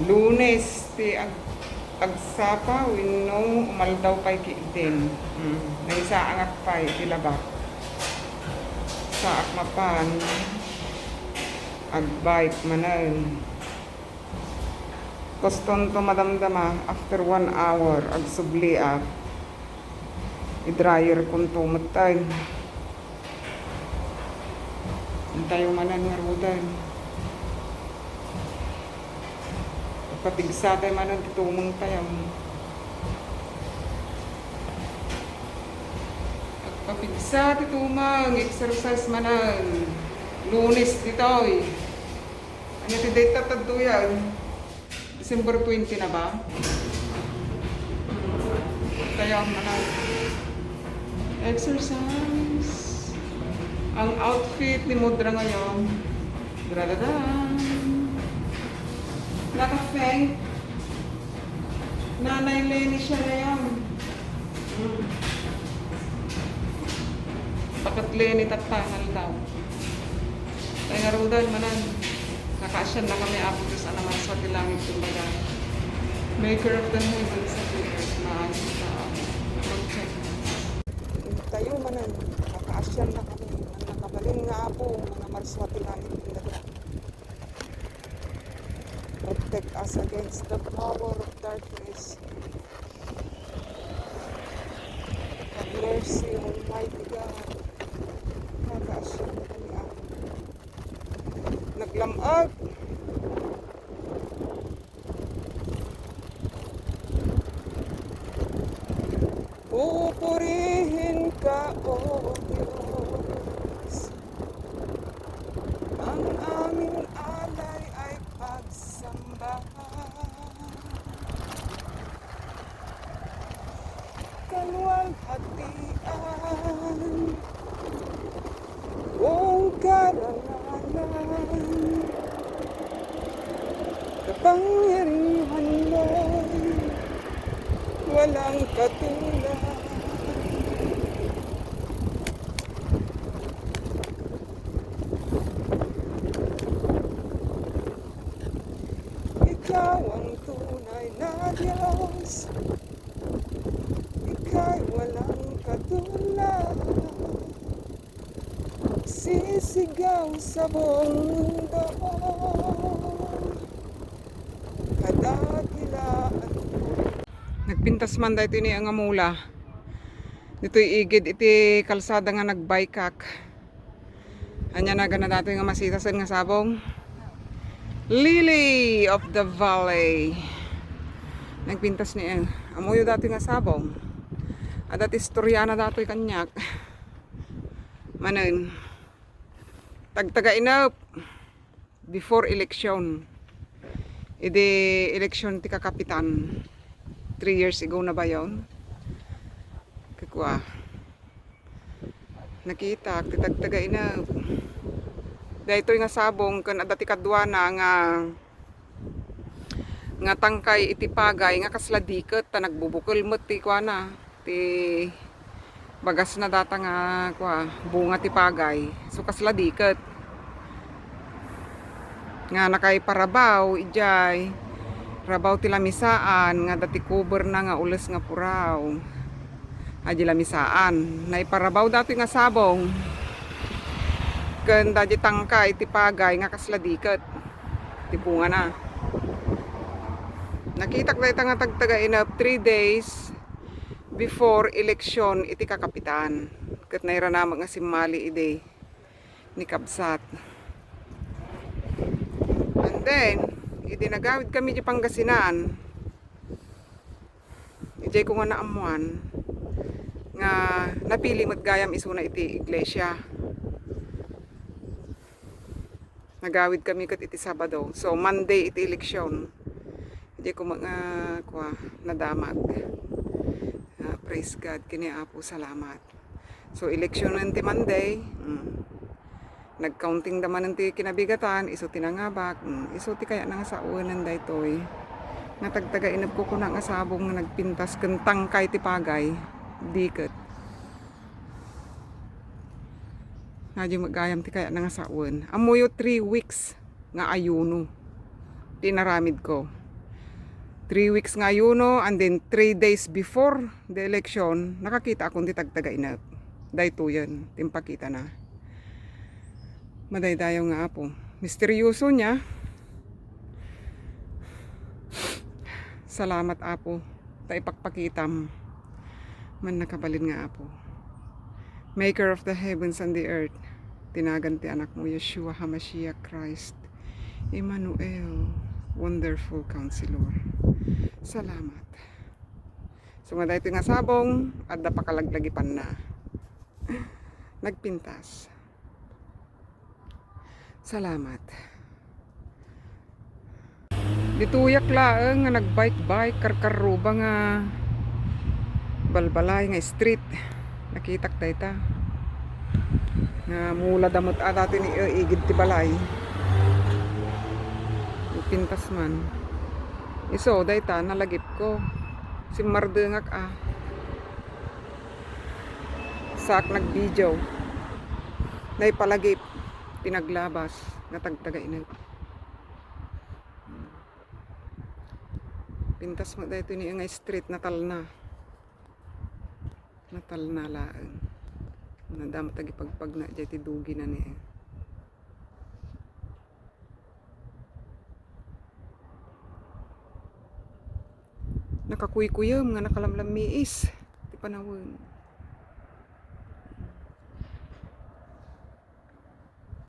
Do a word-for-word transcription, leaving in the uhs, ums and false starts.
Lunes ti ag-, agsapa wenno umaldaw pay ketdin. Hmm, naisaangak pay iti labak. Saak mapan agbike manen. Kustonto madamdama, after one hour, agsubliak. I-dryer konto metten. Intayo manen ngaruden. Agpapigsa tayo manen ti tumeng tayo. Agpapigsa ti tumeng, exercise manen. Lunes ditoy. Ania ti date ta, tadtoyen? December twenty na ba? Kaya man ang exercise. Ang outfit ni Mudra ngayon. Dradadan. Naka-faint. Nanay Leni siya ngayon. Hmm. Bakit Leni tatangal daw? Ay, ngaruden manen. Nakaasian na kami, Apo Diyos, a namarsua ti langit, kumbaga. Maker of the heavens and the earth, maasi ka, Apo. Protect us. Tayo manen, nakaasian na kami. Ang nakabalin nga, Apo, nga namarsua ti langit, kumbaga. Protect us against the power of darkness. Have mercy, Almighty God. Nakaasian kami, ah. Naglam-ag. Pupurihin ka, O Diyos. Ang aming alay ay pagsamba. Kaluwalhatian, buong karangalan, kapangyarihan mo'y walang katulad. Ikaw ang tunay na Diyos. Ika'y walang katulad. Sisigaw sa buong mundo. Kadakilaan mo. Nagpintas man daytoy ni nga mula. Ditoy igid iti kalsada nga nagbikak. Ania naganna datoy nga masitasen nga sabong? Lily of the Valley. Nagpintas ni, eh, ammoyo datoy nga sabong. Adda ti istoriana datoy kaniak. Manen. Tagtaga inep. Before election. Idi election ti kakapitan. Three years ago na ba yon? Kakua. Nakitak ti tagtaga inep. Daytoy nga sabong ken adda ti kaduana nga, nga tangkay iti pagay nga kasla diket ta nagbubukel met ti kuana, ti bagasna data nga kua, bunga ti pagay. So, kasla diket. Nga nakaiparabaw idiay rabaw ti lamisaan nga adda ti coverna nga ules nga puraw. Adi lamisaan. Naiparabaw datoy nga sabong. Ken dadi tangkay ti pagay nga kasla diket ti bungana. Nakitak dayta nga tagtaga inep three days before election iti kakapitan. Ket nairanamek nga simmali idi ni kabsat. And then, idi nagawid kami di Pangasinan, idiay ko nga naammuan nga napili met gayam isuna iti iglesia. Nagawid kami ket iti Sabado. So, Monday iti election. Idiay ko nga, kua, nadamag. Ah, praise God. Kini Apo, salamat. So, eleksionen ti Monday. Mm. Nag-counting da manen ti kinabigatan, isu ti nangabak, mm, isu ti kayatna nga sawen daytoy. Nga tagtaga inep ko kuna nga sabong nga nagpintas ken tangkay ti pagay, diket. Nga di met gayam ti kayatna nga sawen. Ammoyo three weeks nga ayuno ti inaramid ko. three weeks nga ayuno, and then three days before the election, nakakita akon ti tagtagainep. Daytoyen ti impakitana. Madaydayaw nga Apo. Misterioso niya. Salamat, Apo, ta ipakpakitam. Mannakabalin nga Apo. Maker of the heavens and the earth, tinagan ti Anakmo, Yeshua HaMashiach Christ, Emmanuel, Wonderful Counselor. Salamat. So, nga daytoy nga sabong, adda pakalaglagipanna. Nagpintas. Salamat. Ditoyak laeng nga nagbike-bike, karkarruba nga balbalay nga street. Nakitak dayta. Nga mula damot a dati ni, eh, igid ti balay. Pintas man. Isu, dayta, nalagipko. Simmardengak a. Saak nagvideo. Naipalagip, pinaglabas, nga tagtagainep. Pintas met daytoy ni nga street, natalna. Natalna laeng. Nadamot agipagpagna diay ti dugina ni. Nakakuykuyem nga nakalamlammiis ti panawen.